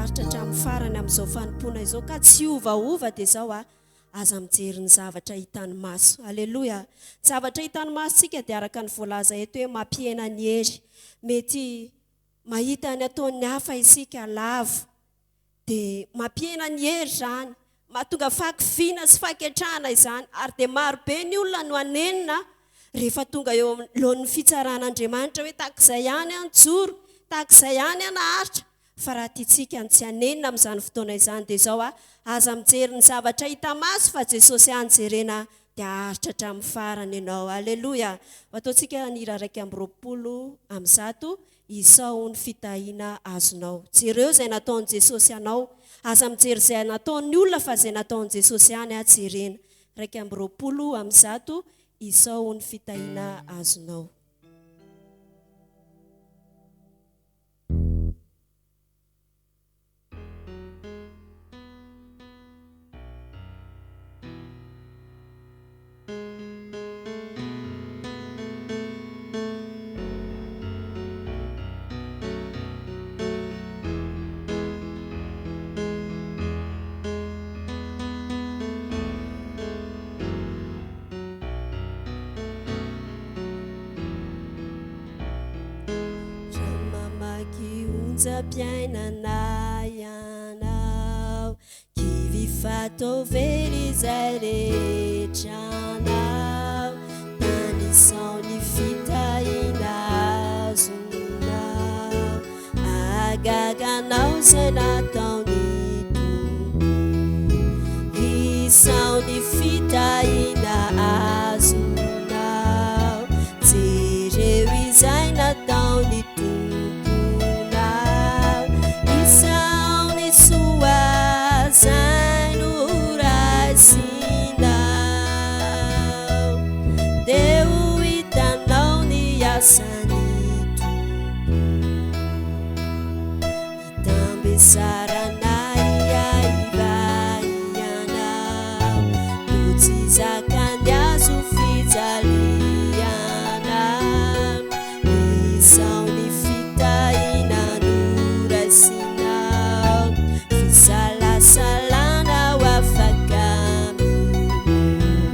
haharitra hatramin'ny farany amin'izao fanompoana izao ka tsy hiovaova dia izao a, aza mijery ny zavatra hitan'ny maso. Aleloia! Ny zavatra hitan'ny masontsika dia araka ny voalaza eto hoe mampihena ny hery. Mety mahita ny ataon'ny hafa isika, lavo. Dia mampihena ny hery izany, mahatonga fahakiviana sy fahaketrahana izany, ary dia maro be ny olona no hanenina rehefa tonga eo anoloan'ny fitsaran'Andriamanitra hoe tahaka izay ihany aho nijoro, tahaka izay ihany aho naharitra. Fa raha tiantsika ny tsy hanenina amin'izany fotoana izany dia izao, aza mijery ny zavatra hita maso fa Jesosy ihany jerena dia haharitra hatramin'ny farany ianao. Aleloia! Ho ataontsika ny hira 121. Izao ny fitahiana azonao. Jereo izay nataon'i Jesosy anao. Aza mijery izay nataon'ny olona fa izay nataon'i Jesosy ihany jerena. 121, Izao ny fitahiana azonao. Raha mamaky onjam-piainana ianao, kivy fatao very izay rehetra anao, tanisao ny fitahiana azonao, ahagaga anao izay nataon'ny Tompo, isao ny fitahiana azonao, jereo izay nataon'ny Tomponao, isao ny soa izay noraisinao, dia ho hitanao ny asan'ny Tompo. Itambesarana hiahiahianao, no tsy zakan'ny hazo fijaliana. Izao ny fitahiana noraisinao, fisalasalana ho afaka aminao.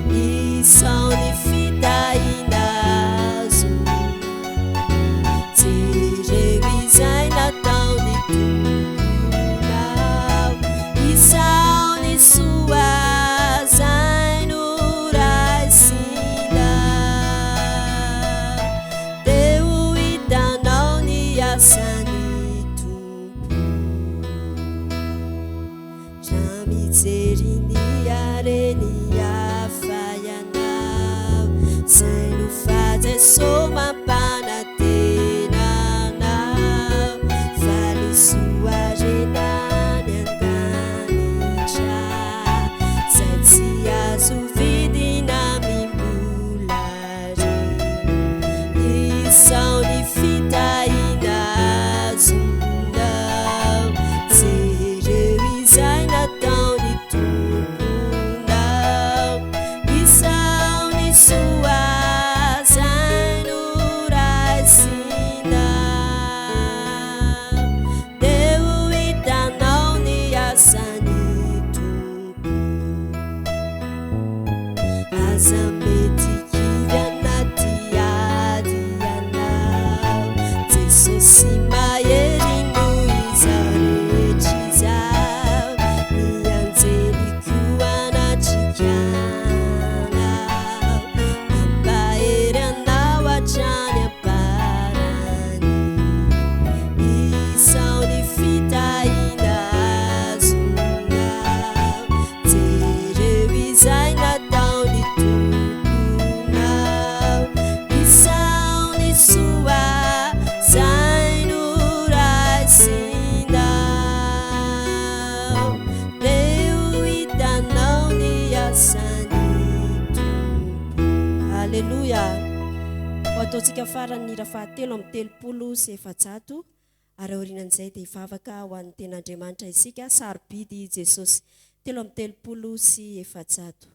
Izao ny fitahiana azonao. Jereo izay nataon'ny Tomponao, isao ny soa izay noraisinao, dia ho hitanao ny asan'ny Tompo. Raha mijery ny haren'ny hafa ianao, saino fa Jeso mampanantena anao, valisoa harena any an-danitra, izay tsy azo vidina amim-bola re. Isao ny fitahiana azonao, jereo izay nataon'ny Tomponao, isao ny soa izay noraisinao, dia ho hitanao ny asan'ny Tompo. Aza mety kivy anaty ady ianao, Jesosy mahery noho izao rehetra izao, ny anjely koa hanatrika anao, hampahery anao hatrany am-parany. Isao ny fitahiana azonao. Jereo izay nataon'ny Tomponao, isao ny soa izay noraisinao, dia ho hitanao ny asan'ny Tompo. Aleloia! Ho ataontsika farany ny hira fahatelo amby 430. Ary aorianan'izay dia hivavaka ho an'ny ten'Andriamanitra isika, sarobidy i Jesosy. 433.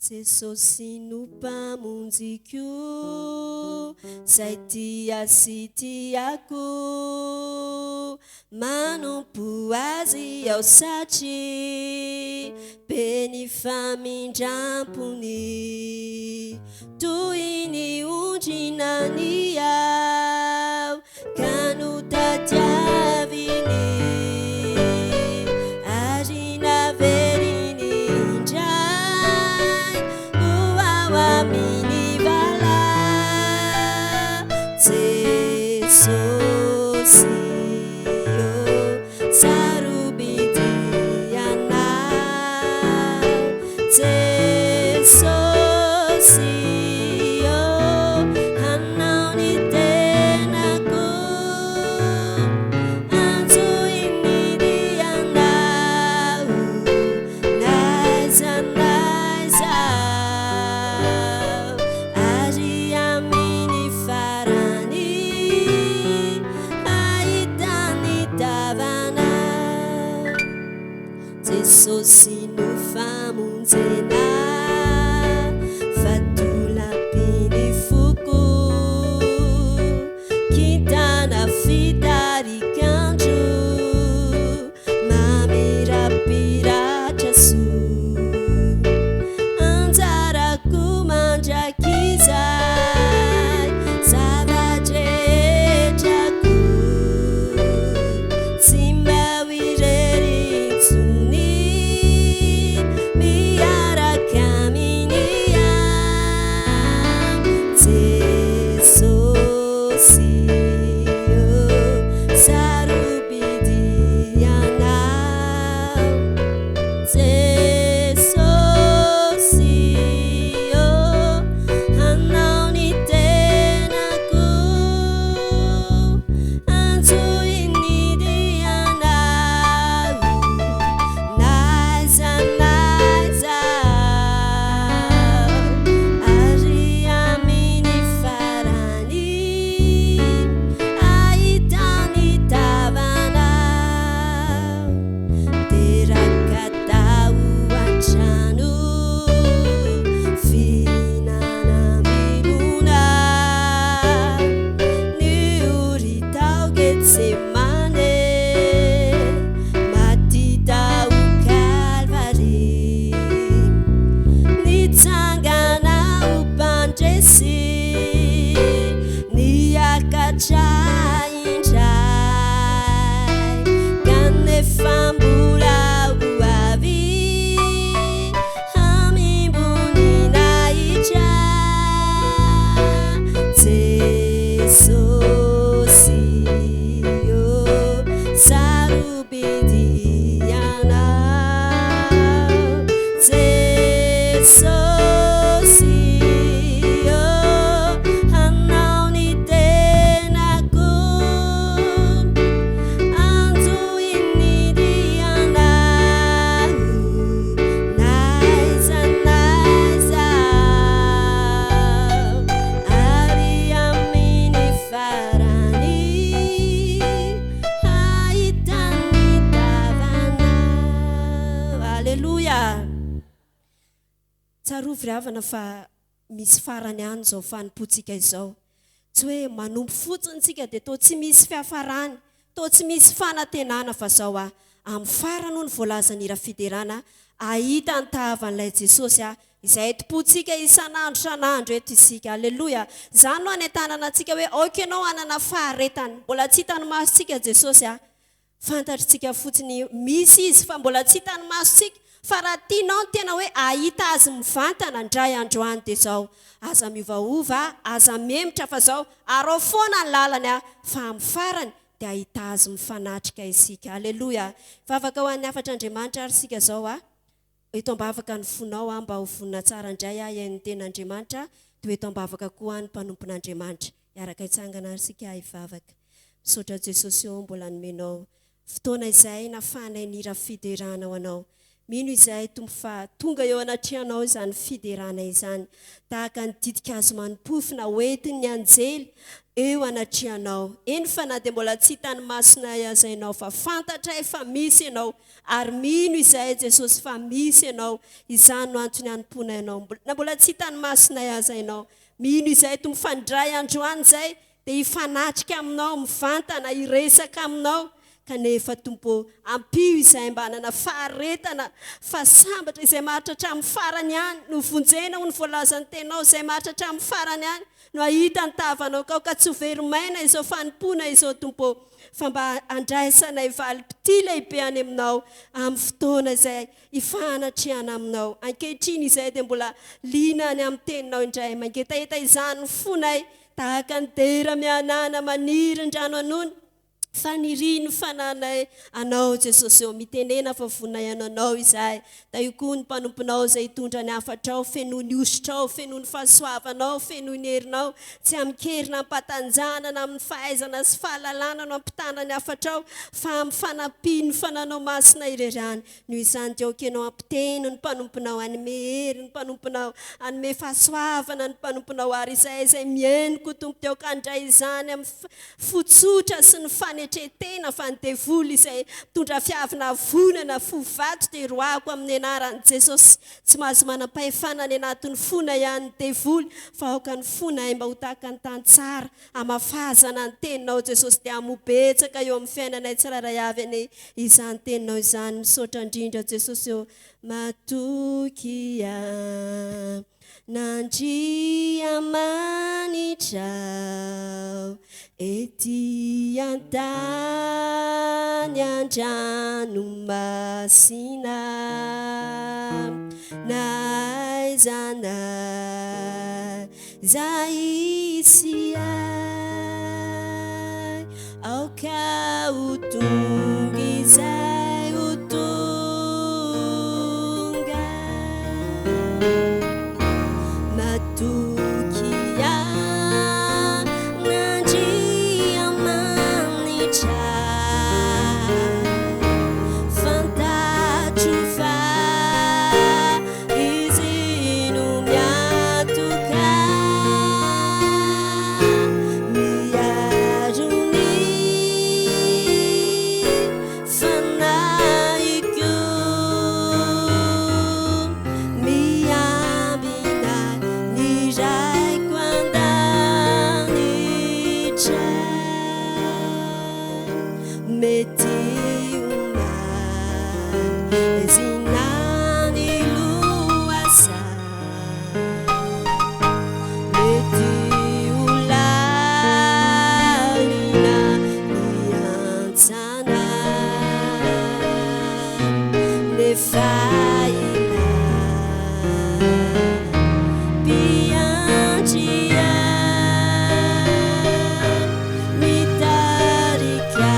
Jesosy no Mpamonjiko, Zay tia sy tiako. Manompo Azy aho satria be ny famindram-pony. Toy ny ondry nania aho ka notadiaviny ary naveriny indray ho ao amin'ny vala. Jesosy ô, sarobidy anao. Jesosy ô, hanao ny tenako, antsoy ny dianao, n'aiza n'aiza, ary amin'ny farany hahita ny tavanao. Jesosy no famonjena, vatolampin'ny foko, kintana fitarikandro, mamirapiratra soa. Anjarako mandrakizay, zava-drehetrako, tsy mba ho irery intsony, miaraka aminy ihany. Jesosy ô, sarobidy anao. Jesosy ô, hanao ny tenako, antsoy ny dianao, n'aiza n'aiza, ary amin'ny farany hahita ny tavanao. Teraka tao an-trano fihinanam-bilona, niory tao Getsemane, maty tao Kalvary, nitsangana ho mpandresy, niakatra indray, kanefa mbola ho avy amim-boninahitra. Jesosy ô, sarobidy anao. Jesosy ô, hanao ny tenako, antsoy ny dianao, n'aiza n'aiza, ary amin'ny farany hahita ny tavanao. Aleloia! Tsarovy ry havana fa misy farany ihany izao fanompoantsika izao. Tsy hoe manompo fotsiny isika dia toa tsy misy fiafarany, toa tsy misy fanantenana fa izao aho, amin'ny farany hoy ny voalazan'ny hira fiderana, hahita ny tahavan'ilay Jesosy aho, izay tompointsika isan'andro isan'andro eto isika. Aleloia! Izany no anentanana antsika hoe aoka ianao hanana faharetana. Mbola tsy hitan'ny masontsika Jesosy aho. Fantatritsika fotsiny misy izy fa mbola tsy hitan'ny masontsika fa raha tianao ny tena hoe ahita azy mivantana ndray androany dia zao aza miovaova aza miemotra fa zao arao foana ny lalany a fa amin'ny farany dia ahita azy mifanatrika isika aleloia vavaka ho an'ny hafatr'Andriamanitra ary isika zao a eto am-bavaka ny fonao a mba ho vonona tsara indray aho hihaino ny tenin'Andriamanitra dia ho eto am-bavaka koa ny mpanompon'Andriamanitra Hiaraka hitsangana ary isika hivavaka. Misaotra Jesosy ô mbola nomenao fotoana izay nafahanay nihira fiderana ho Anao. Mino izahay Tompo fa tonga eo anatrehanao izany fiderana izany. Tahaka ny ditin-kazo manimpofona hoentin'ny anjely. eo anatrehanao. Eny fa na dia mbola tsy hitan'ny masonay aza Ianao fa fantatray fa misy Ianao ary mino izahay Jesosy fa misy Ianao. Izany no antony hanompoanay Anao. Na mbola tsy hitan'ny masonay aza Ianao. Mino izahay Tompo fa indray andro any izay dia hifanatrika Aminao mivantana, hiresaka Aminao. Kanefa Tompo ô, ampio izahay mba hanana faharetana fa sambatra izay maharitra hatramin'ny farany ihany no vonjena hoy ny voalazan'ny Teninao, izay maharitra hatramin'ny farany ihany no hahita ny tavanao ka aoka tsy ho very maina izao fanompoana izao Tompo ô, fa mba handraisanay valim-pitia lehibe any Aminao amin'ny fotoana izay hifanatrehana Aminao. Ankehitriny izahay dia mbola liana ny amin'ny Teninao indray, mangetaheta izany ny fonay tahaka ny dera mihanahana maniry ny rano anony. Fanirian'ny fananay Anao Jesosy ô, mitenena fa vonona Anao izahay. Tahio koa ny mpanomponao izay hitondra ny hafatrao, fenoy ny hosotrao, fenoy ny fahasoavanao, fenoy ny herinao. Tsy amin-kery na am-patanjahana na amin'ny fahaizana sy fahalalana no hampitana ny hafatrao, fa amin'ny fanampian'ny Fananao Masina irery ihany. Noho izany dia aoka Ianao hampiteny ny mpanomponao, hanome hery ny mpanomponao, hanome fahasoavana ny mpanomponao, ary izahay izay mihaino koa Tompo dia aoka handray izany amin'ny fo tsotra sy ny fanetren-tena fa ny devoly izay mitondra fiavonavonana, fo vato dia roahako amin'ny anaran'i Jesosy. Tsy mahazo manam-pahefana any anatin'ny fonay ihany ny devoly fa aoka ny fonay mba ho tahaka ny tany tsara Hamafazana ny teninao Jesosy dia hamoa betsaka eo amin'ny fiainanay tsirairay avy anie izany teninao izany misaotra indrindra Jesosy ô matokia n'Andriamanitra ety an-tany an-dranomasina na aiza na Za hisy ahy, aoka ho tonga izay ho tonga. Matokia an'Andriamanitra, fantatro fa Izy no miantoka miaro ny fanahiko, miambina ny Raiko an-danitra. Mety ho maizina ny lohasaha, mety ho lalina ny hantsana, nefa ilay Mpiandry ahy. Mitarika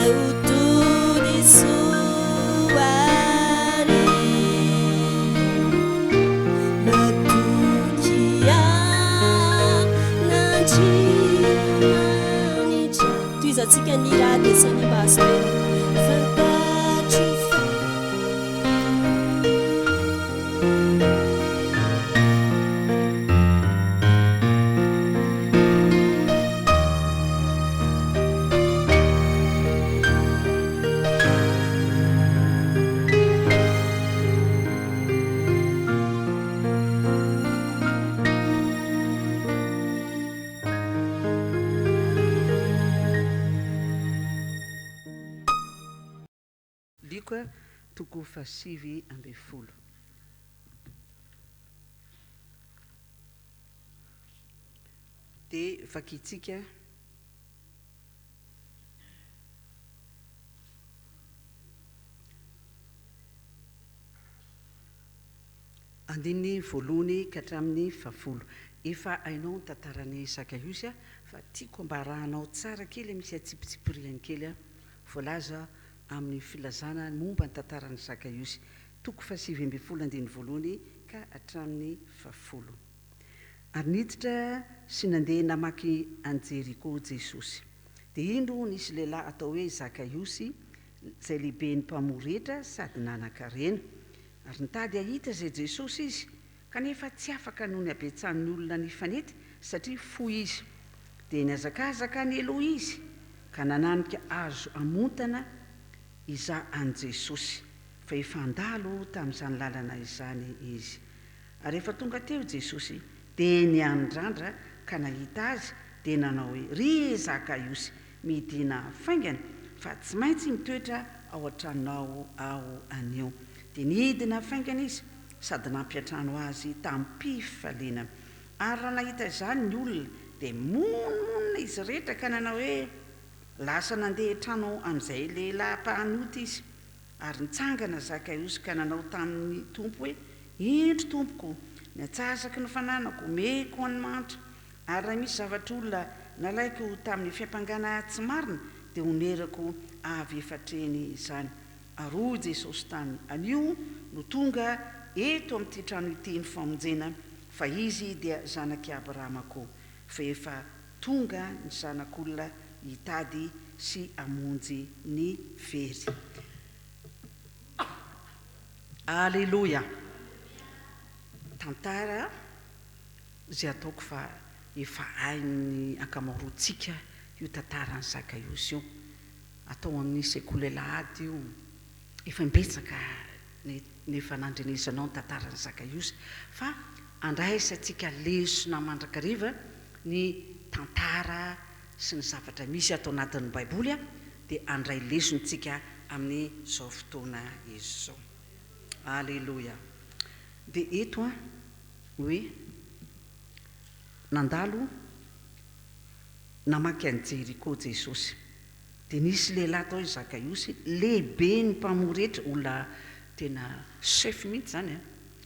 ho tony soa ary matokia an'Andriamanitra. Tohizantsika ny hira dia samia mba azo toerana. Fantatro fa. Lioka toko fahasivy ambin'ny folo. Dia vakintsika. Andininy voalohany ka hatramin'ny fahafolo. Efa hainao ny tantaran'i Zakaiosy fa tiako mba arahanao tsara kely misy antsipitsipiriany kely voalaza amin'ny filazana ny momba ny tantaran'i Zakaiosy, toko fahasivy ambin'ny folo andininy voalohany ka hatramin'ny fahafolo. Ary niditra sy nandeha namaky an'i Jeriko Jesosy. Dia indro nisy lehilahy atao hoe Zakaiosy, izay lehiben'ny mpamory hetra sady nanan-karena. Ary nitady hahita izay Jesosy izy, kanefa tsy afaka noho ny habetsahan'ny olona nifanety, satria fohy izy. Dia nihazakazaka nialoha izy ka nananika hazo hamontana hizaha an'i Jesosy, fa efa handalo tamin'izany lalana izany izy. Ary rehefa tonga teo Jesosy, dia niandrandra ka nahita azy, dia nanao hoe, Ry Zakaiosy, midìna faingana, fa tsy maintsy mitoetra ao an-tranonao aho anio. Dia nidina faingana izy sady nampiantrano azy tamim-pifaliana. Ary raha nahita izany ny olona, dia monomonona izy rehetra ka nanao hoe, Lasa nandeha trano amin'izay lehilahy mpanota izy. Ary nitsangana Zakaiosy ka nanao tamin'ny Tompo hoe, Indro, Tompoko, ny antsasaky ny fananako omeko an'ny mahantra, ary raha misy zavatr'olona nalaiko tamin'ny fiampangana tsy marina, dia honerako avy efatr'heny izany. Ary hoy Jesosy taminy, Anio no tonga eto amin'ity trano ity ny famonjena, fa izy dia zanak'i Abrahama koa. Fa efa tonga ny Zanak'olona hitady sy hamonjy ny very. Aleloia! Tantara izay ataoko fa efa hain'ny ankamaroantsika io tantaran'i Zakaiosy io. Atao amin'ny sekoly alahady io. Efa imbetsaka ny efa nandrenesanao ny tantaran'i Zakaiosy fa andraisantsika lesona mandrakariva ny tantara sy ny zavatra misy ato anatin'ny Baiboly dia handray lesona tsika amin'izao fotoana izao. Aleloia. Dia eto an, hoe nandalo namaky an'i Jeriko Jesosy. Dia nisy lehilahy atao hoe Zakaiosy, lehiben'ny mpamory hetra, olona tena chef mihitsy izany an,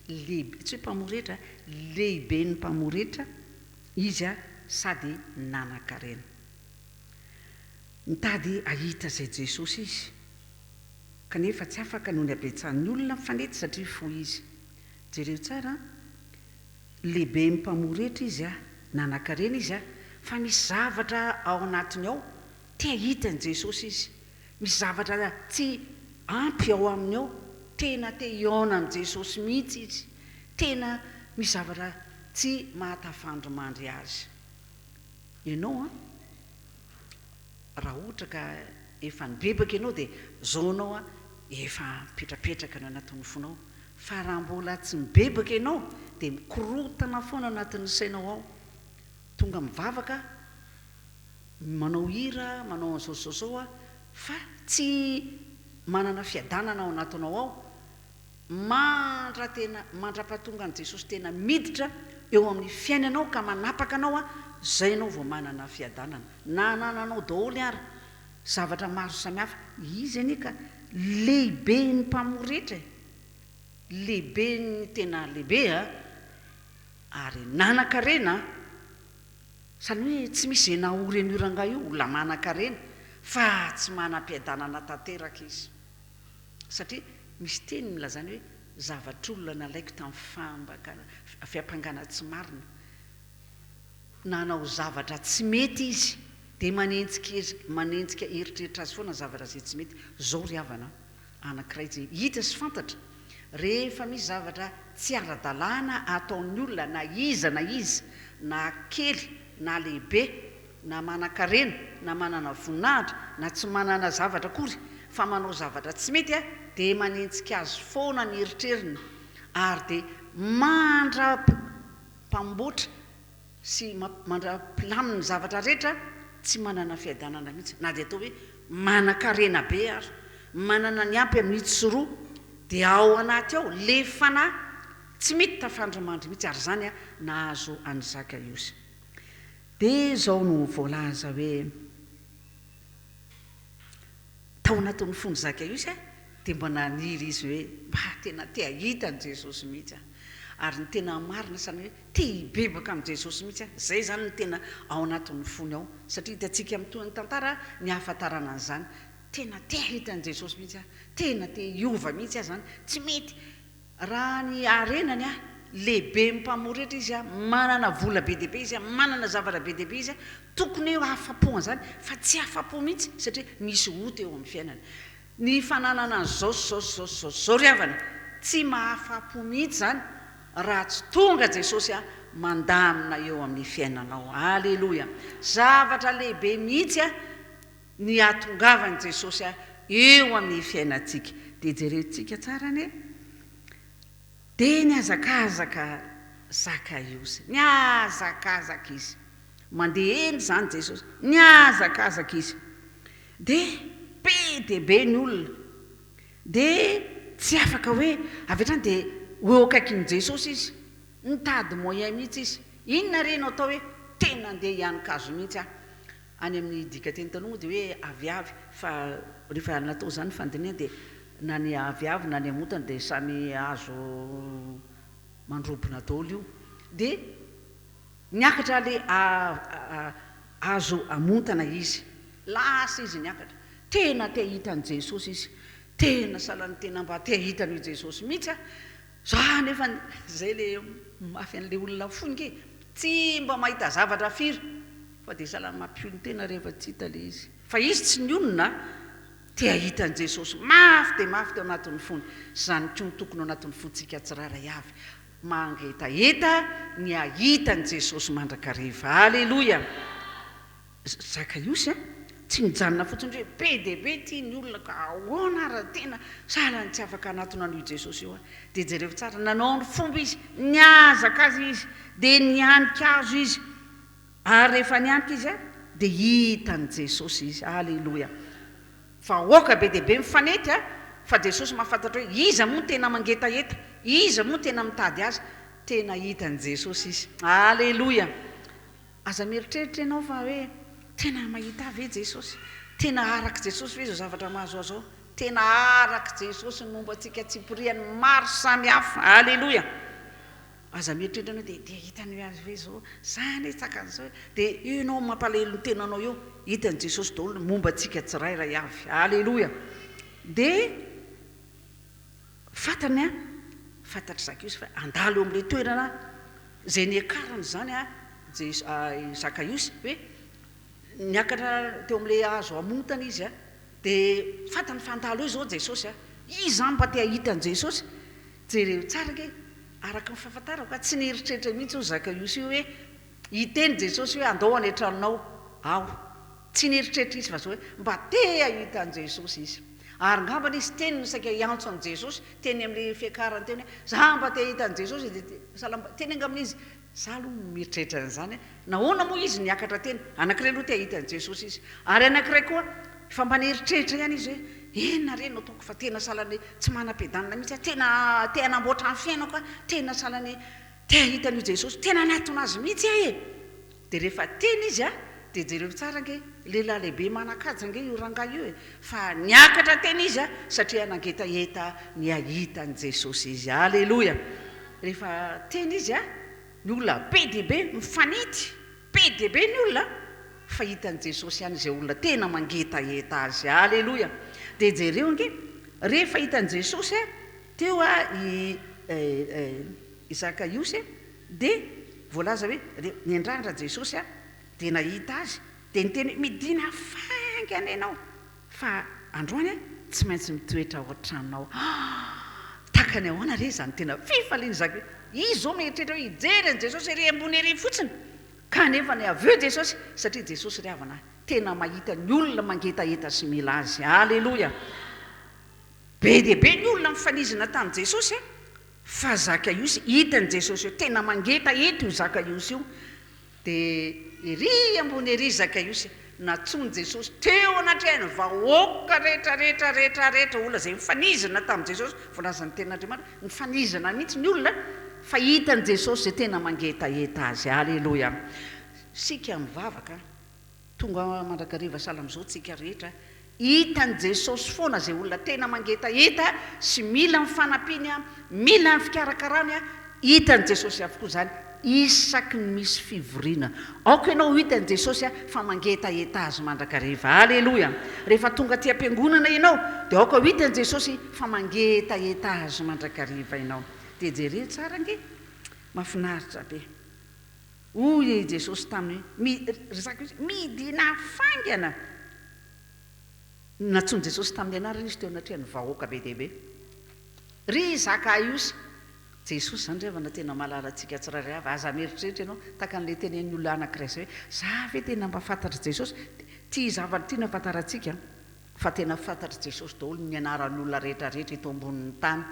lehibe, tsy hoe mpamory hetra, lehiben'ny mpamory hetra izy sady nanan-karena. Nitady hahita izay Jesosy izy, kanefa tsy afaka noho ny habetsahan'ny olona mifanety satria fohy izy. Jereo tsara an! Lehiben'ny mpamory hetra izy, nanan-karena izy, fa misy zavatra ao anatiny ao, te hahita an'i Jesosy izy. Misy zavatra tsy ampy ao aminy ao, tena te hihaona amin'i Jesosy mihitsy izy. Tena misy zavatra tsy mahatafandrimandry azy. Ianao an, raha ohatra ka efa nibebaka ianao dia zao anao an, efa mipetrapetraka ny ao anatin'ny fonao. Fa raha mbola tsy mibebaka ianao dia mikorontana foana anatin'ny sainao ao. Tonga mivavaka, manao hira, manao an'izao sy izao izao aho, fa tsy manana fiadanana ao anatinao ao mandra-tena mandra-pahatongan'i Jesosy tena miditra eo amin'ny fiainanao ka manapaka anao izay ianao vao manana fiadanana. Na anananao daholo ary zavatra maro samihafa. Izy anie ka lehiben'ny mpamoretra e! Lehiben'ny tena lehibe a! Ary nanan-karena a! Izany hoe tsy misy izay nahory an'io rangahy io, olona manan-karena, fa tsy manam-piadanana tanteraka izy. Satria misy teny milazany hoe zavatr'olona nalaiko tamin'ny fambakana, fiampangana tsy marina. Nanao zavatra tsy mety izy, dia manenjika manenjika eritreritra azy foana ny zavatra izay tsy mety. Izao ry havana a! Anankiray izay hita sy fantatra, rehefa misy zavatra tsy ara-dalàna ataon'ny olona na iza na iza, na kely na lehibe, na manan-karena na manana voninahitra na tsy manana zavatra akory, fa manao zavatra tsy mety dia manenjika azy foana ny eritreriny ary dia mandra-pamboatra sy mandra-pilaminy ny zavatra rehetra, tsy manana fiadanana mihitsy, na dia atao hoe manan-karena be ary, manana ny ampy amin'ny itsy sy roa, dia ao anaty ao le fanahy tsy mety tafandrimandry mihitsy, ary izany nahazo an'i Zakaiosy. Dia izao no voalaza hoe. Tao anatin'ny fon'i Zakaiosy dia mba naniry izy hoe mba tena te hahita an'i Jesosy mihitsy aho. Ary ny tena marina izany hoe te hibebaka amin'i Jesosy mihitsy aho. Izay izany no tena ao anatin'ny fony ao. Satria hitantsika amin'ny tohin'ny tantara ny ahafantarana an'izany. Tena te hahita an'i Jesosy mihitsy aho. Tena te hiova mihitsy aho izany. Tsy mety Raha ny harenany, lehiben'ny mpamory hetra izy, manana vola be dia be izy, manana zavatra be dia be izy, tokony ho afa-po an'izany, fa tsy afa-po mihitsy satria misy ota eo amin'ny fiainany. Ny fananana an'izao sy izao sy izao sy izao sy izao ry havana, tsy mahafa-po mihitsy izany raha tsy tonga Jesosy. mandamina eo amin'ny fiainanao. Aleloia! Zavatra lehibe mihitsy ny hahatongavan'i Jesosy eo amin'ny fiainantsika. Dia jerentsika tsara anie. Dia nihazakazaka Zakaiosy. Nihazakazaka izy. Mandeha eny izany Jesosy. Nihazakazaka izy. Dia be dia be ny olona. Dia tsy afaka hoe avy hatrany dia ho eo akaikin'i Jesosy izy. Nitady moyen mihitsy izy. Inona re no atao hoe tena andeha hihanin-kazo mihitsy aho? Any amin'ny dikanteny taloha moa dia hoe aviavy fa rehefa natao izany ny fandinihana dia na ny aviavy na ny amontana dia samy hazo mandrobona daholo io. Dia niakatra ilay hazo amontana izy. Lasa izy niakatra. Tena te hahita an'i Jesosy izy. Tena sahala ny tena mba te hahita an'io Jesosy mihitsy aho. Za nefa zay le mafy an'le olona fo nge tsy mba mahita zavatra firy fa dia sahala mampionon-tena rehefa tsy hita le izy. Fa izy tsy nionona te hahita an'i Jesosy mafy dia mafy teo anatin'ny fony. Izany koa no tokony ao anatin'ny fontsika tsirairay avy. Mangetaheta ny hahita an'i Jesosy mandrakariva. Aleloia! Zakaiosy a! Tsy nijanona fotsiny hoe be dia be ity ny olona ka ahoana ary tena sahala ny tsy afaka hanatona an'io Jesosy io aho. Dia jereo tsara, nanao ny fomba izy, nihazakaza izy, dia nihanika hazo izy. Ary rehefa nihanika izy dia hitan'i Jesosy izy. Aleloia! Vahoaka be dia be mifanety a! Fa Jesosy mahafantatra hoe iza moa no tena mangetaheta, iza moa no tena mitady azy. Tena hitan'i Jesosy izy. Aleloia! Aza mieritreritra ianao fa hoe tena mahita ahy ve Jesosy? Tena arak'i Jesosy ve izao zavatra mahazo ahy izao? Tena arak'i Jesosy ny momba antsika tsipiriany maro samihafa. Aleloia! Aza mieritreritra ianao dia dia hitany hoe azy ve izao? Za anie tsakan'izao e! Dia eo ianao mampalahelo ny tenanao eo. Hitan'i Jesosy daholo ny momba antsika tsirairay avy. Aleloia! Dia fantany an, fantatr'i Zakaiosy fa handalo eo amin'ilay toerana Izay niakarany izany i Zakaiosy, hoe niakatra teo amin'ilay hazo hamontana izy, dia fantany fa handalo eo izao Jesosy. Izy izany mba te hahita an'i Jesosy. Jereo tsara ange, araka ny fahafantarako, tsy nieritreritra mihitsy io Zakaiosy io hoe hiteny Jesosy hoe andao any an-tranonao aho. Tsy nieritreritra izy fa izao hoe mba te hahita an'i Jesosy izy. Ary angambany izy teny no saika hiantso an'i Jesosy teny amin'ilay fiakarany teny hoe za mba te hahita an'i Jesosy e, dia sahala mba teny angamba izy, za aloha mieritreritra an'izany hoe nahoana moa izy niakatra teny, anankiray aloha te hahita an'i Jesosy izy, ary anankiray koa efa mba nieritreritra ihany izy hoe inona re no ataoko fa tena sahala ny tsy manam-piadanana mihitsy aho, tena te hanamboatra ny fiainako aho, tena sahala ny te hahita an'io Jesosy, tena hanatona azy mihitsy aho e! Dia rehefa teny izy a, dia jereo tsara ange, lehilahy lehibe manan-kaja ange io rangahy io e, fa niakatra teny izy a, satria nangetaheta ny hahita an'i Jesosy izy. Aleloia! Rehefa teny izy a, ny olona be dia be mifanity, be dia be ny olona, fa hitan'i Jesosy ihany izay olona tena mangetaheta azy. Aleloia! Dia jereo ange, rehefa hitan'i Jesosy a, teo a i Zakaiosy a, Dia voalaza hoe, re, niandrandra Jesosy aho, dia nahita Azy, dia niteny hoe, Midina faingana ianao, fa androany aho tsy maintsy mitoetra ao an-tranonao. Ah! Tahaka ny ahoana re izany tena fifaliana izany hoe, izy izao mieritreritra hoe hijery an'i Jesosy ery ambony ery fotsiny, kanefa ny avy eo Jesosy, satria Jesosy ry havana tena mahita ny olona mangetaheta sy mila Azy. Aleloia! Be dia be ny olona nifanizina tamin'i Jesosy, Fa Zakaiosy, hitan'i Jesosy eo, tena mangetaheta io Zakaiosy io, dia ery ambony ery Zakaiosy, nantsoin'i Jesosy teo anatrehan'ny vahoaka rehetra rehetra rehetra rehetra, olona izay nifanizina tamin'i Jesosy, voalazan'ny tenin'Andriamanitra, nifanizina mihitsy ny olona, fa hitan'i Jesosy izay tena mangetaheta azy. Aleloia. Isika mivavaka. Tonga mandrakariva sahala amin'izao tsika rehetra, hitan'i Jesosy foana izay olona tena mangetaheta sy mila ny fanampiany, mila ny fikarakarany, hitan'i Jesosy avokoa izany isaky ny misy fivoriana. Aoka ianao ho hitan'i Jesosy fa mangetaheta azy mandrakariva. Aleloia! Rehefa tonga aty am-piangonana ianao dia aoka ho hitan'i Jesosy fa mangetaheta azy mandrakariva ianao. Dia jereo tsara ange, mahafinaritra be. Hoy i Jesosy taminy hoe, Mi, ry Zakaiosy, midinà faingana! Nantsoin'i Jesosy tamin'ny anarany izy teo anatrehan'ny vahoaka be dia be. Ry Zakaiosy! Jesosy izany ry havana tena mahalala antsika tsirairay avy. Aza mieritreritra ianao tahaka an'ilay tenenin'ny olona anankiray izay hoe, za ve tena mba fantatr'i Jesosy? Ity zavatra ity no ahafantarantsika fa tena fantatr'i Jesosy daholo ny anaran'ny olona rehetra rehetra eto ambonin'ny tany.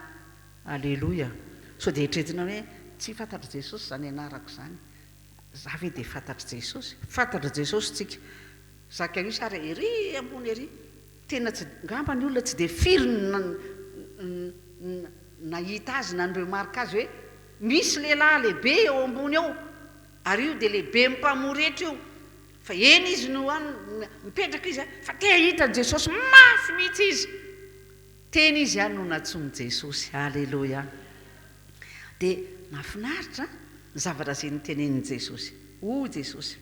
Aleloia! Sao dia eritreretina hoe tsy fantatr'i Jesosy izany anarako izany. Za ve dia fantatr'i Jesosy? Fantatr'i Jesosy tsika. Zakaiosy ary ery ambony ery. Tena tsy, ngamba ny olona tsy dia firy nahita azy na ni-remarque azy hoe misy lehilahy lehibe eo ambony eo ary io dia lehiben'ny mpamory hetra io. Fa eny izy no any, mipetraka izy fa te hahita an'i Jesosy mafy mihitsy izy. Teny izy no nantsoin'i Jesosy. Aleloia. Dia nahafinaritra ny zavatra izay notenenin'i Jesosy. Hoy Jesosy.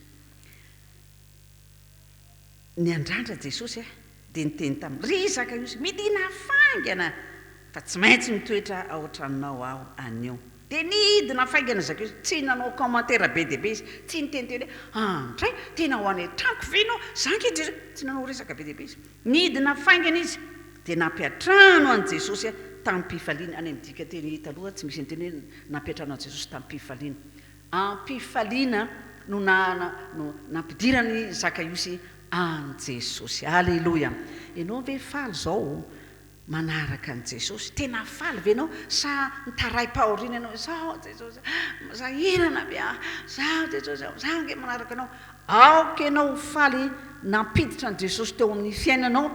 Niandrandra Jesosy dia niteny taminy, Ry Zakaiosy, midìna faingana, fa tsy maintsy mitoetra ao an-tranonao aho anio. Dia nidina faingana Zakaiosy, tsy nanao commentaire be dia be izy, tsy niteniteny hoe, Andray, tena ho any an-tranoko ve ianao? Za ange Jesosy. Tsy nanao resaka be dia be izy. Nidina faingana izy, dia nampiantrano an'i Jesosy tamim-pifaliana. Any amin'ny dikanteny taloha tsy misy niteny hoe nampiantrano an'i Jesosy tamim-pifaliana. Am-pifaliana no no nampidiran'i Zakaiosy an'i Jesosy. Aleloia! Ianao ve faly izao manaraka an'i Jesosy? Tena faly ve ianao sa mitaraim-pahoriana ianao hoe, Izao Jesosy a, sahirana be aho, izaho Jesosy a, izaho ange manaraka anao. Aoka ianao ho faly nampiditra an'i Jesosy teo amin'ny fiainanao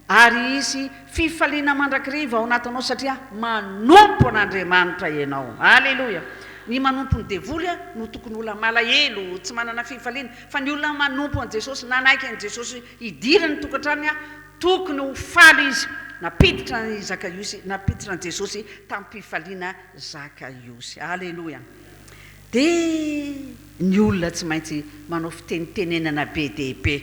Ary hisy fifaliana mandrakiriva ao anatinao satria manompo an'Andriamanitra ianao. Aleloia! Ny manompo ny devoly no tokony olona malahelo, tsy manana fifaliana, fa ny olona manompo an'i Jesosy, nanaiky an'i Jesosy hidirany ny tokantranony, tokony ho faly izy. Nampiditra an'i Zakaiosy, nampiditra an'i Jesosy tamim-pifaliana Zakaiosy. Aleloia! Dia ny olona tsy maintsy manao fitenitenenana be dia be.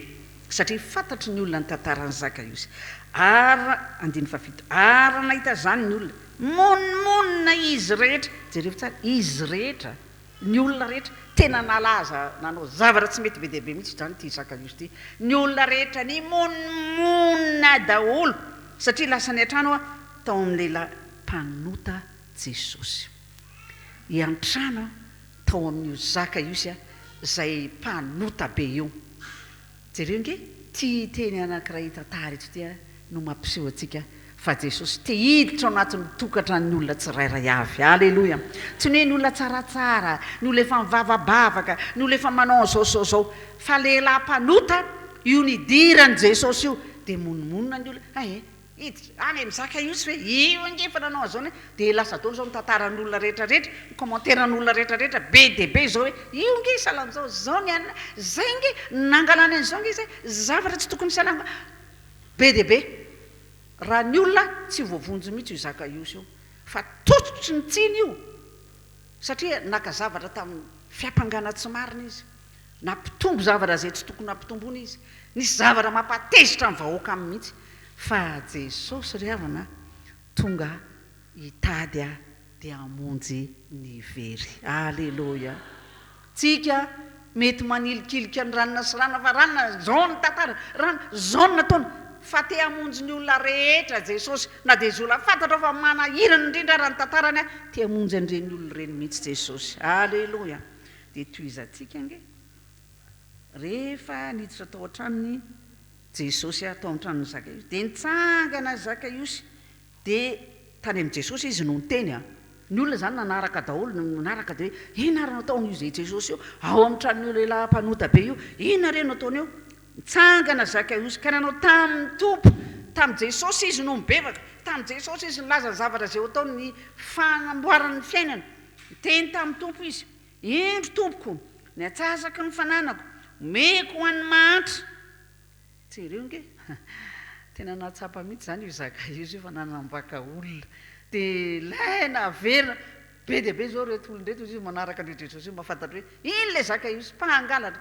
Satria fantatry ny olona ny tantaran'i Zakaiosy. Ary, andininy fahafito, ary raha nahita izany ny olona, monomonona izy rehetra, jerevo tsara, izy rehetra, ny olona rehetra, tena nalaza nanao zavatra tsy mety be dia be mihitsy izany ity Zakaiosy ity, ny olona rehetra nimonomonona daholo, satria lasa niantrano tao amin'ny lehilahy mpanota Jesosy. Hiantrano tao amin'io Zakaiosy izay mpanota be io. Jereo nge ty teny anakiray tantara eto ty no mampiseho antsika fa Jesosy te hiditra ao anatin'ny tokantran'ny olona tsirairay avy. Aleloia! Tsy ny hoe ny olona tsaratsara, ny olona efa mivavabavaka, ny olona efa manao an'izao sy izao, fa lehilahy mpanota io nidiran'i Jesosy io dia monomonona ny olona, hay e! Hiditra any amin'i Zakaiosy ve? Io ange efa nanao an'izao ne, dia lasa daholo izao ny tantaran'olona rehetra rehetra, ny commentaire-n'olona rehetra rehetra, be dia be izao hoe io ange sahala amin'izao, izao ny anona, izay ange nangalany an'izao ange izay, zavatra tsy tokony sahala, be dia be. Raha ny olona tsy voavonjy mihitsy io Zakaiosy io, fa tototry ny tsiny io, satria naka zavatra tamin'ny fiampangana tsy marina izy. Nampitombo zavatra izay tsy tokony nampitomboina izy. Nisy zavatra mampatezitra ny vahoaka aminy mihitsy. Fa Jesosy ry havana tonga hitady ahy dia hamonjy ny very. Aleloia. Tsika mety manilikilika ny ranona sy ranona fa ranona zao ny tantara, ranona zao ny nataony. Fa te hamonjy ny olona rehetra Jesosy na dia izay olona fantatrao fa manahirana indrindra ara ny tantarany, te hamonjy an'ireny olona ireny mihitsy Jesosy. Aleloia. Dia tohizantsika ange. Rehefa niditra tao an-tranony Jesosy, tao an-tranon'i Zakaiosy, dia nitsangana Zakaiosy, dia tany amin'i Jesosy izy no niteny an. Ny olona izany nanaraka daholo, nanaraka dia hoe, inona ary no ataon'io izay Jesosy io, ao amin'ny tranon'io lehilahy mpanota be io, inona re no ataony eo? Nitsangana Zakaiosy ka nanao tamin'ny Tompo, tamin'i Jesosy izy no nibebaka, tamin'i Jesosy izy nilaza ny zavatra izay ho ataony, ny fanamboarany ny fiainany. Niteny tamin'ny Tompo izy. Indro, tompoko, ny antsasaky ny fananako, omeko ho an'ny mahantra. Jereo ange, tena nahatsapa mihitsy izany io Zakaiosy io fa nanambaka olona. Dia ilay naverina, be dia be izao ireto olona ireto hozy izy manaraka an'io Jesosy io, mahafantatra hoe iny ilay Zakaiosy mpangalatra,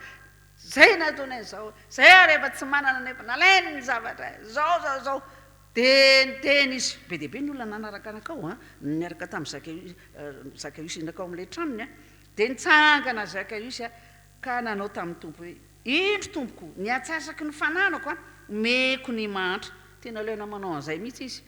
izay nataony an'izao, izay ary efa tsy manana nefa nalainy ny zavatra, izao izao izao. Dia niteny izy, be dia be ny olona nanaraka nankao an, niaraka tamin'i Zakaiosy, Zakaiosy nankao amin'ilay tranony an. Dia nitsangana Zakaiosy ka nanao tamin'ny Tompo hoe, Indro, Tompoko, ny antsasaky ny fananako an, omeko ny mahantra. Tena ilaina manao an'izay mihitsy izy,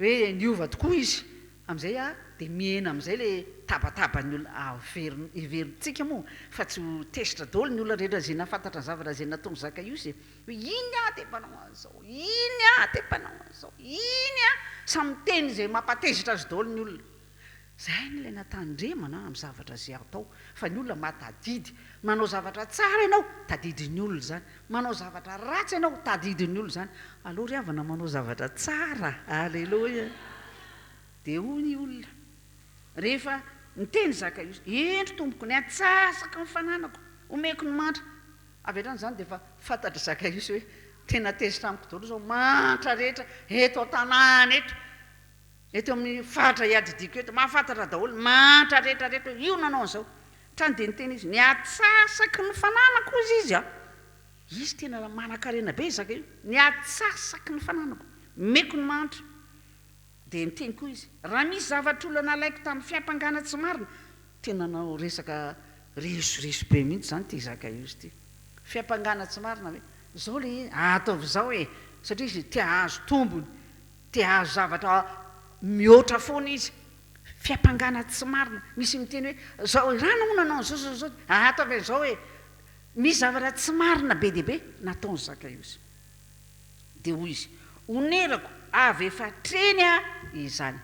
hoe niova tokoa izy. Amin'izay a, dia mihena amin'izay ilay tabataban'ny olona. Averina, heverintsika moa fa tsy ho tezitra daholo ny olona rehetra izay nahafantatra ny zavatra izay nataon'i Zakaiosy e. Hoe iny aho dia mpanao an'izao, iny aho dia mpanao an'izao, iny aho. Samy miteny izay mampatezitra azy daholo ny olona. Izay no ilaina tandremana amin'ny zavatra izay atao fa ny olona mahatadidy. Manao zavatra tsara ianao, tadidin'ny olona izany. Manao zavatra ratsy ianao, tadidin'ny olona izany. Aleo ry havana manao zavatra tsara. Aleloia. Dia hoy ny olona, rehefa niteny Zakaiosy, Indro, tompoko, ny antsasaky ny fananako, omeko ny mantra. Avy hatrany izany dia efa fantatr'i Zakaiosy hoe tena tezitra amiko daholo izao mantra rehetra eto an-tanàna eto. Eto amin'ny faritra iadidiako eto, mahafantatra daholo, mantra rehetra rehetra hoe io nanao an'izao. Hatrany dia niteny izy, ny atsasaky ny fananako hozy izy an! Izy tena manan-karena be zaka io, ny atsasaky ny fananako, omeko ny mahantra. Dia niteny koa izy, raha misy zavatr'olona nalaiko tamin'ny fiampangana tsy marina, tena nanao resaka resoreso be mihitsy izany ity Zakaiosy ity. Fiampangana tsy marina ve? Izao ilay izy, ataovy izao e! Satria izy te hahazo tombony. Te hahazo zavatra mihoatra foana izy. Fiampangana tsy marina. Misy miteny hoe, zao, rano moa nanao an'izao, zao, zao. Ataovy an'izao e! Misy zavatra tsy marina be dia be nataon'i Zakaiosy. Dia hoy izy, Onerako avy efa hatreny aho izany.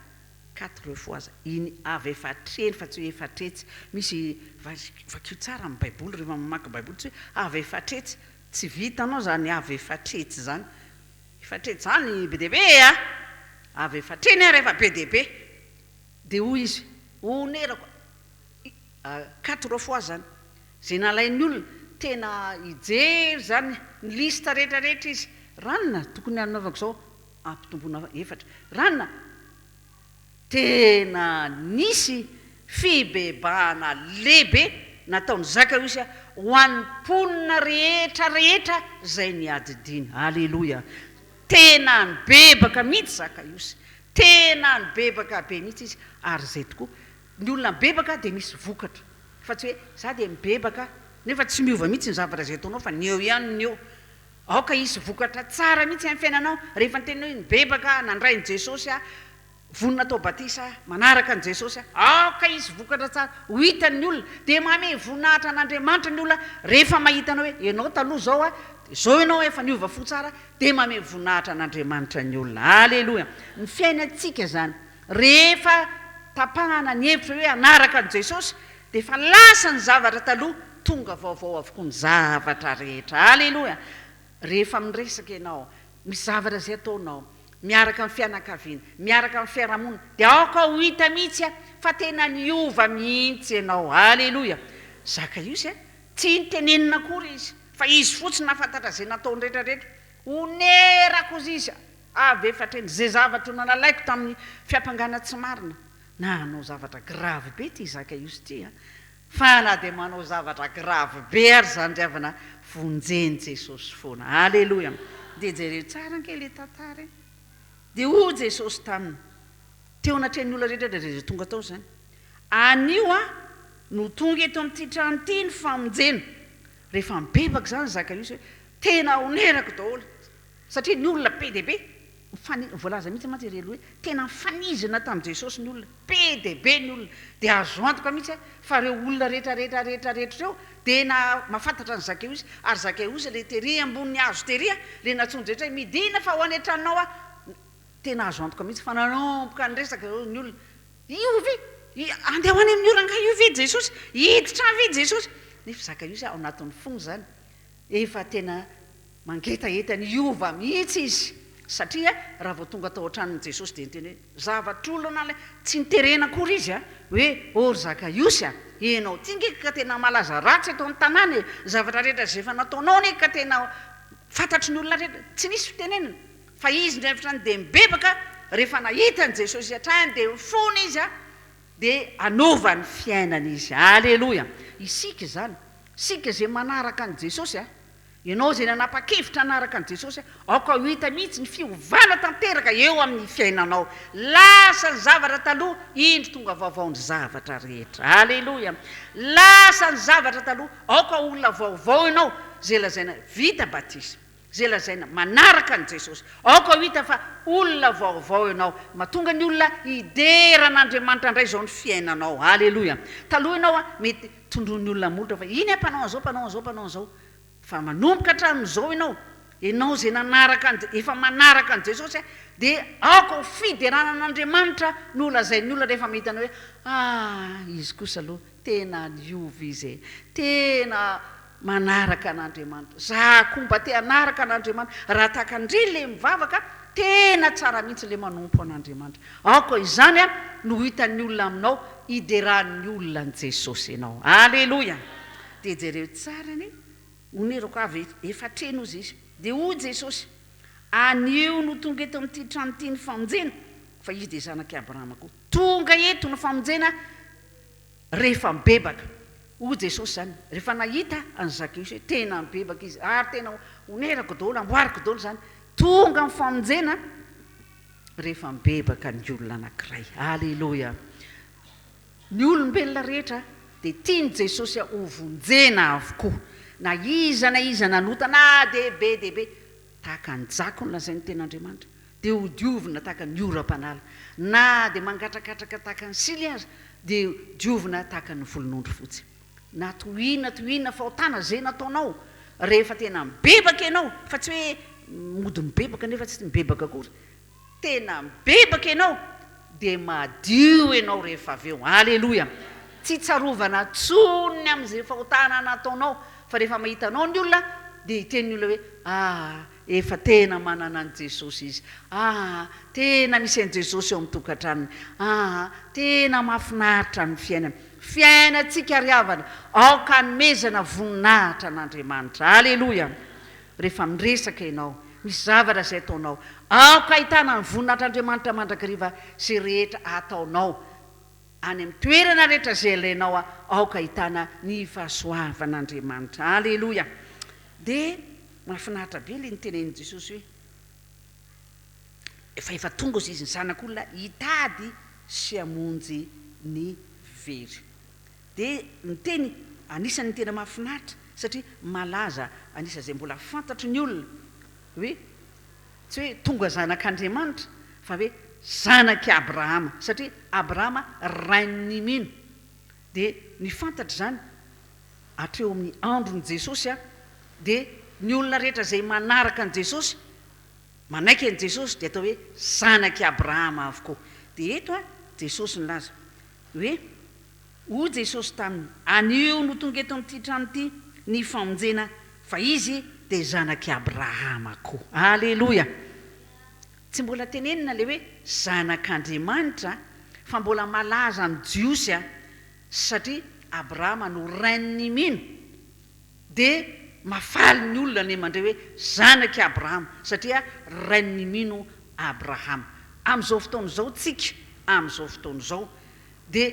Quatre fois aza. Iny avy efa hatreny fa tsy hoe efa hatretsy. Misy, vakio tsara ny Baiboly rehefa mamaky Baiboly, tsy hoe avy efa hatretsy. Tsy vitanao izany avy efa hatretsy izany. Efa hatreny izany be dia be a! Avy efa hatreny ary efa be dia be. Dia hoy izy, Onerako quatre fois izany. Izay nalain'ny olona, tena hijery izany ny liste rehetra rehetra izy. Ranona, tokony hanaovako izao, ampitomboina efatra. Ranona, Tena nisy fibebahana lehibe nataon'i Zakaiosy ho an'ny mponina rehetra rehetra izay niadidiany. Aleloia! Tena nibebaka mihitsy Zakaiosy. Tena nibebaka be mihitsy izy. Ary izay tokoa. Ny olona mibebaka dia misy vokatra. Fa tsy hoe, za dia mibebaka, nefa tsy miova mihitsy ny zavatra izay ataonao fa ny eo ihany ny eo. Aoka hisy vokatra tsara mihitsy amin'ny fiainanao rehefa niteny hoe nibebaka, nandray an'i Jesosy aho, vonona atao batisa aho, manaraka an'i Jesosy aho. Aoka hisy vokatra tsara ho hitan'ny olona. Dia manome voninahitra an'Andriamanitra ny olona rehefa mahita anao hoe ianao taloha izao dia izao ianao efa niova fo tsara, dia manome voninahitra an'Andriamanitra ny olona. Aleloia! Ny fiainantsika izany, rehefa tapahana ny hevitra hoe hanaraka an'i Jesosy Dia efa lasa ny zavatra taloha, tonga vaovao avokoa ny zavatra rehetra. Aleloia! Rehefa miresaka ianao, misy zavatra izay ataonao, miaraka amin'ny fianakaviana, miaraka amin'ny fiarahamonina, dia aoka ho hita mihitsy fa tena niova mihitsy ianao. Aleloia! Zakaiosy a, tsy nitenenina akory izy, fa izy fotsiny nahafantatra izay nataony rehetra rehetra. Onerako hozy izy avy efa hatreny, izay zavatra nalaiko tamin'ny fiampangana tsy marina. Nanao zavatra grave be ity Zakaiosy ity a! Fa na dia manao zavatra grave be ary izany ry havana, vonjen'i Jesosy foana. Aleloia! Dia jereo tsara ange ilay tantara e! Dia hoy Jesosy taminy, teo anatrehan'ny olona rehetra rehetra izay tonga tao izany, Anio aho no tonga eto amin'ity trano ity ny famonjena. Rehefa mibebaka izany Zakaiosy hoe, tena onerako daholo, satria ny olona be dia be, Mifani-, voalaza mihitsy mantsy ery aloha hoe tena nifanizina tamin'i Jesosy ny olona, be dia be ny olona, dia azo antoka mihitsy fa ireo olona rehetra rehetra rehetra rehetra ireo dia na mahafantatra an'i Zakeosy, ary Zakeosy ilay tery ambonin'ny hazo tery ilay nantsoin'i rehetra hoe midina fa ho any an-tranonao aho, tena azo antoka mihitsy fa nanomboka niresaka izao ny olona, io ve? Handeha ho any amin'io rangahy io ve Jesosy? Hiditra any ve Jesosy? Nefa Zakaiosy ao anatin'ny fony izany efa tena Mangetaheta ny hiova mihitsy izy, satria raha vao tonga tao an-tranon'i Jesosy dia niteny hoe, Zavatr'olona ilay, tsy niterena akory izy a, hoe, Ô ry Zakaiosy a, ianao ity nge ka tena malaza ratsy eto an-tanàna e, ny zavatra rehetra izay efa nataonao anie ka tena fantatry ny olona rehetra. Tsy nisy fitenenana, fa izy indray avy hatrany dia nibebaka, rehefa nahita an'i Jesosy hatrany dia nifona izy a, dia hanova ny fiainany izy. Aleloia! Isika izany, isika izay manaraka an'i Jesosy a, Ianao izay nanapa-kevitra hanaraka an'i Jesosy, aoka ho hita mihitsy ny fiovana tanteraka eo amin'ny fiainanao. Lasa ny zavatra taloha, indro tonga vaovao ny zavatra rehetra. Aleloia! Lasa ny zavatra taloha, aoka ho olona vaovao ianao, izay lazaina vita batisa. Izay lazaina, manaraka an'i Jesosy. Aoka ho hita fa olona vaovao ianao. Mahatonga ny olona hidera an'Andriamanitra indray izao ny fiainanao. Aleloia. Taloha ianao mety tondroin'ny olona molotra fa iny aho mpanao an'izao, mpanao an'izao, mpanao an'izao. Fa manomboka hatramin'izao ianao, ianao izay nanaraka an'i, efa manaraka an'i Jesosy, dia aoka ho fiderana an'Andriamanitra no holazain'ny olona rehefa mahita anao hoe, ah, izy kosa aloha tena niova izy e, tena manaraka an'Andriamanitra. Za koa mba te hanaraka an'Andriamanitra. Raha tahaka an-dry ilay mivavaka, tena tsara mihitsy ilay manompo an'Andriamanitra. Aoka izany no ho hitan'ny olona aminao, hideran'ny olona an'i Jesosy ianao. Aleloia! Dia jereo tsara anie, onerako avy efa hatreny hozy izy. Dia hoy Jesosy, Anio no tonga eto amin'ity trano ity ny famonjena, fa izy dia zanak'i Abrahama koa. Tonga eto ny famonjena rehefa mibebaka. Hoy Jesosy izany, rehefa nahita an'i Zakeosy hoe tena mibebaka izy, ary tena onerako daholo, amboariko daholo izany. Tonga ny famonjena rehefa mibebaka ny olona anankiray. Aleloia! Ny olombelona rehetra dia tian'i Jesosy hovonjena avokoa, na iza na iza nanota na dia be dia be, tahaka an'i Jako nolazain'ny Tenin'Andriamanitra, dia hodiovina tahaka ny oram-panala, na dia mangatrakatraka tahaka ny sily aza, dia diovina tahaka ny volon'ondry fotsy. Na toy inona toy inona fahotana izay nataonao, rehefa tena mibebaka ianao, fa tsy hoe mody mibebaka nefa tsy mibebaka akory, Tena mibebaka ianao dia madio ianao rehefa avy eo. Aleloia! Tsy tsarovana tsony ny amin'izay fahotana nataonao fa rehefa mahita anao ny olona dia hiteny ny olona hoe ah efa tena manana an'i Jesosy izy, ah tena misy an'i Jesosy ao amin'ny tokantranony, ah tena mahafinaritra ny fiainany. Fiainantsika ry havana, aoka hanomezana voninahitra an'Andriamanitra. Aleloia! Rehefa miresaka ianao, misy zavatra izay ataonao. Aoka hahitana ny voninahitr'Andriamanitra mandrakariva izay rehetra ataonao. Any amin'ny toerana rehetra izay alainao, aoka hahitana ny fahasoavan'Andriamanitra. Aleloia! Dia mahafinaritra be ilay nitenenin'i Jesosy hoe, Efa efa tonga ozy izy, ny Zanak'olona hitady sy hamonjy ny very. Dia ny teny anisan'ny tena mahafinaritra satria malaza anisan'izay mbola fantatry ny olona hoe tsy hoe tonga zanak'Andriamanitra fa hoe zanak'i Abrahama satria Abrahama rain'ny mino. Dia ny fantatra izany hatreo amin'ny andron'i Jesosy dia ny olona rehetra izay manaraka an'i Jesosy, manaiky an'i Jesosy dia atao hoe zanak'i Abrahama avokoa. Dia eto Jesosy nilaza hoe. Hoy Jesosy taminy, Anio no tonga eto amin'ity trano ity ny famonjena, fa izy dia zanak'i Abrahama koa. Aleloia! Tsy mbola tenenina ilay hoe zanak'Andriamanitra, fa mbola malaza amin'ny Jiosy, satria Abrahama no rain'ny mino. Dia mafaly ny olona ny mandre hoe zanak'i Abrahama, satria rain'ny mino Abrahama. Amin'izao fotoana izao tsika, amin'izao fotoana izao, Dia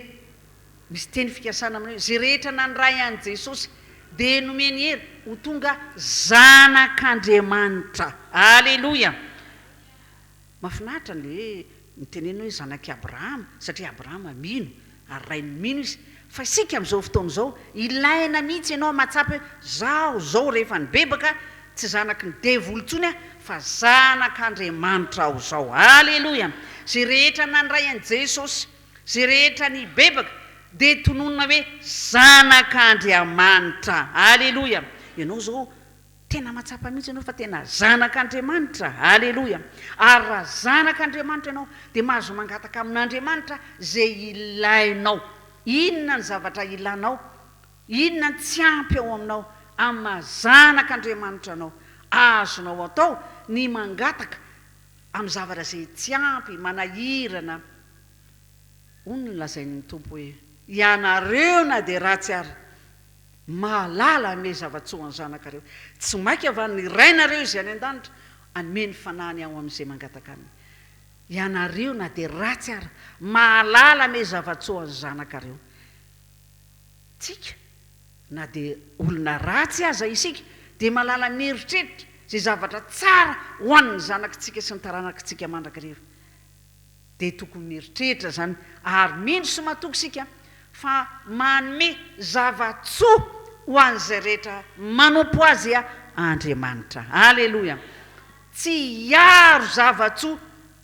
misy teny fikasana amin'ny hoe, Izay rehetra nandray an'i Jesosy dia nomeny hery ho tonga zanak'Andriamanitra. Aleloia! Mahafinaritra ny hoe mitenena hoe zanak'i Abrahama, satria Abrahama mino, ary rain'ny mino izy. Fa isika amin'izao fotoana izao, ilaina mihitsy ianao mahatsapa hoe, Izaho izao rehefa nibebaka, tsy zanaky ny devoly intsony aho, fa zanak'Andriamanitra aho izao. Aleloia! Izay rehetra nandray an'i Jesosy, izay rehetra nibebaka, dia tononina hoe zanak'Andriamanitra. Aleloia! Ianao izao, tena mahatsapa mihitsy ianao fa tena zanak'Andriamanitra. Aleloia! Ary raha zanak'Andriamanitra ianao, dia mahazo mangataka amin'Andriamanitra izay ilainao. Inona ny zavatra ilanao? Inona ny tsy ampy ao aminao amin'ny maha zanak'Andriamanitra anao? Azonao atao ny mangataka amin'ny zavatra izay tsy ampy, manahirana. Hoy ny nolazain'ny Tompo hoe, Ianareo na dia ratsy ary mahalala hanome zava-tsoa ny zanakareo, tsy mainka va ny Rainareo izay any an-danitra hanome ny Fanahiny ao amin'izay mangataka Aminy? Ianareo na dia ratsy ary mahalala hanome zava-tsoa ny zanakareo. Tsika, na dia olona ratsy aza isika, dia mahalala mieritreritra izay zavatra tsara ho an'ny zanakitsika sy ny taranakitsika mandrakariva. Dia tokony mieritreritra izany ary mino sy matoky isika fa manome zava-tsoa ho an'izay rehetra manompo Azy. Andriamanitra. Aleloia! Tsy hiaro zava-tsoa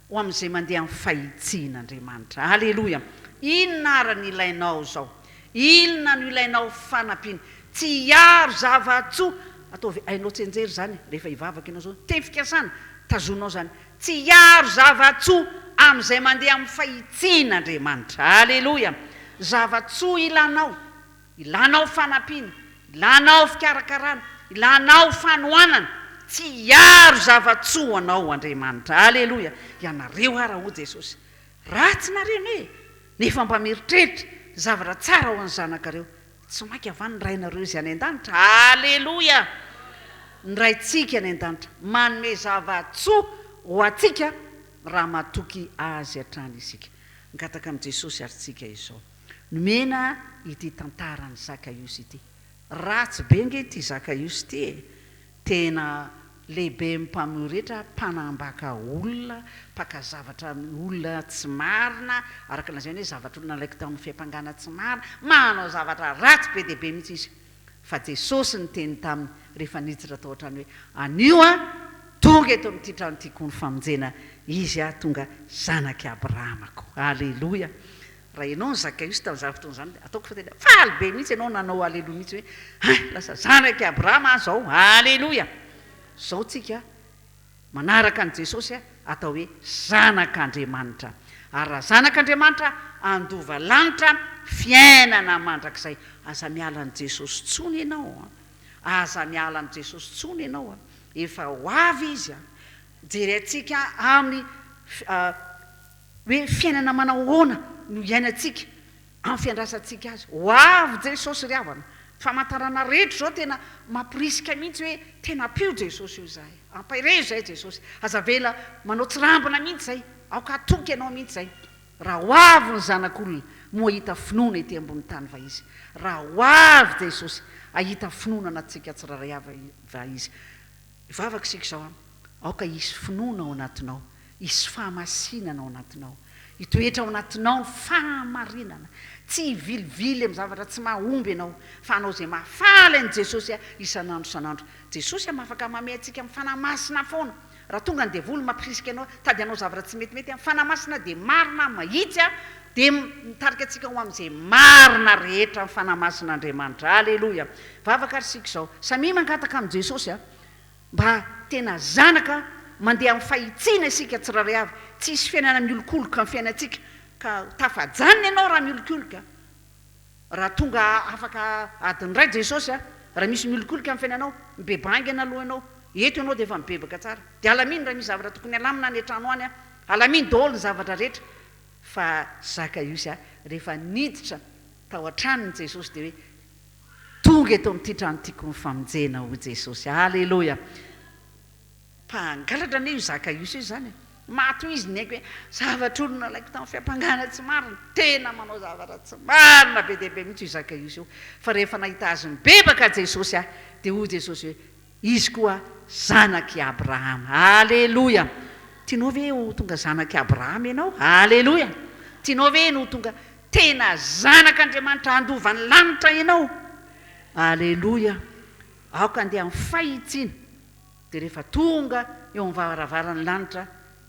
ho amin'izay mandeha amin'ny fahitsian'Andriamanitra. Aleloia! Inona àry no ilainao izao? Inona no ilainao fanampiana? Tsy hiaro zava-tsoa. Ataovy hainao tsianjery izany rehefa hivavaka ianao izao. Teny fikasana, tazonao izany. Tsy hiaro zava-tsoa amin'izay mandeha amin'ny fahitsian'Andriamanitra. Aleloia! Zava-tsoa ilanao. Ilanao fanampiana, ilanao fikarakarana, ilanao fanohanana, tsy hiaro zava-tsoa ho anao Andriamanitra. Aleloia! Ianareo ara hoy Jesosy, ratsy nareo anie nefa mba mieritreritra zavatra tsara ho an'ny zanakareo, tsy maika va ny Rainareo izay any an-danitra? Aleloia! Ny Raintsika any an-danitra manome zava-tsoa ho antsika raha matoky Azy hatrany isika. Mangataka amin'i Jesosy ary tsika izao. Nomena ity tantaran'i Zakaiosy ity. Ratsy be ange ity Zakaiosy ity e! Tena lehiben'ny mpamoretra, mpanambaka olona, mpaka zavatra olona tsy marina, araka ny lazainy hoe zavatr'olona nalaiko tamin'ny fiampangana tsy marina, manao zavatra ratsy be dia be mihitsy izy. Fa Jesosy niteny taminy rehefa niditra tao an-trano hoe, Anio aho tonga eto amin'ity trano ity koa ny famonjena, izy aho tonga zanak'i Abrahama koa. Aleloia! Raha ianao no Zakaiosy tamin'izany fotoana izany dia ataoko fa tena faly be mihitsy ianao nanao aleloia mihitsy hoe, Hay, lasa zanak'i Abrahama aho izao! Aleloia! Izao tsika manaraka an'i Jesosy atao hoe zanak'Andriamanitra. Ary raha zanak'Andriamanitra, handova lanitra, fiainana mandrakizay. Aza miala an'i Jesosy intsony ianao an! Aza miala amin'i Jesosy intsony ianao an! Efa ho avy Izy an! Mijery antsika amin'ny Hoe fiainana manao ahoana no iainantsika amin'ny fiandrasantsika Azy. Ho avy Jesosy ry havana. Famantarana rehetra izao tena mamporisika mihitsy hoe tena ampio Jesosy io izahay. Ampaherezo izahay Jesosy. Aza avela manao tsirambina mihitsy izay. Aoka hatoky ianao mihitsy izay. Raha ho avy ny Zanak'olona, moa hahita finoana ety ambony tany va Izy? Raha ho avy Jesosy, hahita finoana anatintsika tsirairay avy va Izy? Hivavaka isika izao an. Aoka hisy finoana ao anatinao, hisy fahamasinana ao anatinao, hitoetra ao anatinao ny fahamarinana. Tsy hivilivily amin'ny zavatra tsy mahomby ianao, fa hanao izay mahafaly an'i Jesosy isan'andro isan'andro. Jesosy afaka mamehy antsika amin'ny Fanahy Masina foana. Raha tonga ny devoly mampirisika anao tady hanao zavatra tsy metimety, ny Fanahy Masina dia marina, mahitsy, dia mitarika antsika ho amin'izay marina rehetra ny Fanahy Masin'Andriamanitra. Aleloia! Vavaka ary isika izao. Samia mangataka amin'i Jesosy a! Mba tena zanaka mandeha amin'ny fahitsiana isika tsirairay avy. Tsy hisy fiainana miolokoloka ny fiainantsika ka tafajanona ianao raha miolokoloka. Raha tonga afaka adiny iray Jesosy a! Raha misy miolokoloka amin'ny fiainanao, mibebaha haingana aloha ianao. Eto ianao dia efa mibebaka tsara. Dia alamino raha misy zavatra tokony alamina any an-trano any a! Alamino daholo ny zavatra rehetra. Fa Zakaiosy a, rehefa niditra tao an-tranony Jesosy dia hoe, Tonga eto amin'ity trano ity koa ny famonjena, hoy Jesosy. Aleloia! Mpangalatra anie io Zakaiosy io izany e! Maty hoy izy niaiky hoe, Zavatr'olona nalaiko tamin'ny fiampangana tsy marina. Tena manao zavatra tsy marina be dia be mihitsy io Zakaiosy io. Fa rehefa nahita azy nibebaka Jesosy dia hoy Jesosy hoe, Izy koa zanak'i Abrahama. Aleloia! Tianao ve ho tonga zanak'i Abrahama ianao? Aleloia! Tianao ve ny ho tonga tena zanak'Andriamanitra handova ny lanitra ianao? Aleloia! Aoka handeha amin'ny fahitsiana. Dia rehefa tonga eo amin'ny varavaran'ny lanitra,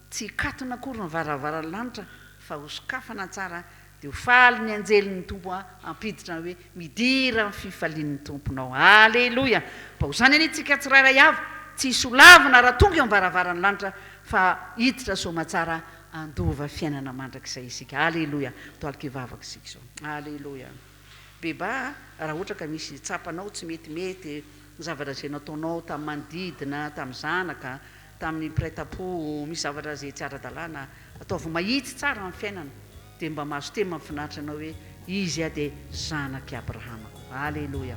tsy hikatona akory ny varavaran'ny lanitra fa hosokafana tsara Dia ho faly ny anjelin'ny Tompo hampiditra ny hoe, Midira amin'ny fifalian'ny Tomponao. Aleloia! Mba ho izany anie tsika tsirairay avy, tsy hisy ho lavina raha tonga eo am-baravaran'ny lanitra, fa hiditra soamatsara handova fiainana mandrakizay isika. Aleloia! Toalika hivavaka isika izao. Aleloia! Beba a, raha ohatra ka misy tsapanao tsy metimety, ny zavatra izay nataonao tamin'ny manodidina, tamin'ny zanaka, tamin'ny mpiray tampo, misy zavatra izay tsy ara-dalàna, ataovy mahitsy tsara ny fiainana, dia mba mahazo teny mahafinaritra anao hoe, Izy aho dia zanak'i Abrahama koa. Aleloia!